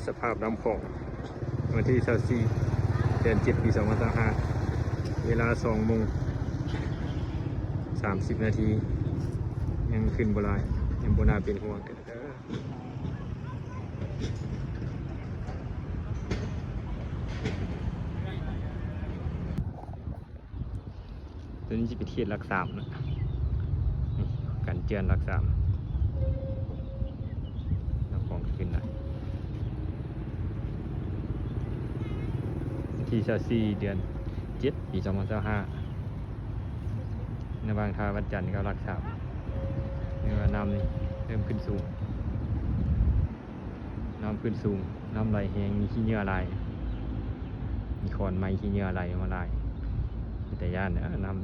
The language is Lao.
ສະພາບນ້ຳຂອງ ວັນທີຊາວສີ່ ເດືອນເຈັດ ປີສອງພັນຊາວຫ້າ ເວລາສອງໂມງສາມສິບນາທີ ຍັງຂຶ້ນບໍ່ຫຼາຍ ຍັງບໍ່ໜ້າເປັນຫ່ວງເທື່ອ. ຕົວນີ້ຈະເປັນເຂດຫຼັກສາມນະ ນີ້ ກັນເຈື່ອນຫຼັກສາມ ນ້ຳຂອງຂຶ້ນນະ ວັນທີຊາວສີ່ ເດືອນເຈັດ ປີສອງພັນຊາວຫ້າ ລະຫວ່າງທ່າວັດຈັນກັບຫຼັກສາມ ເຫັນວ່ານ້ຳນີ້ເລີ່ມຂຶ້ນສູງ. ນ້ຳຂຶ້ນສູງ ນ້ຳໄຫຼແຮງ ມີຂີ້ເຫຍື້ອຫຼາຍ ມີຂອນໄມ້ຂີ້ເຫຍື້ອໄຫຼມາຫຼາຍ ເປັນຕາຢ້ານເດີ້ນ້ຳ.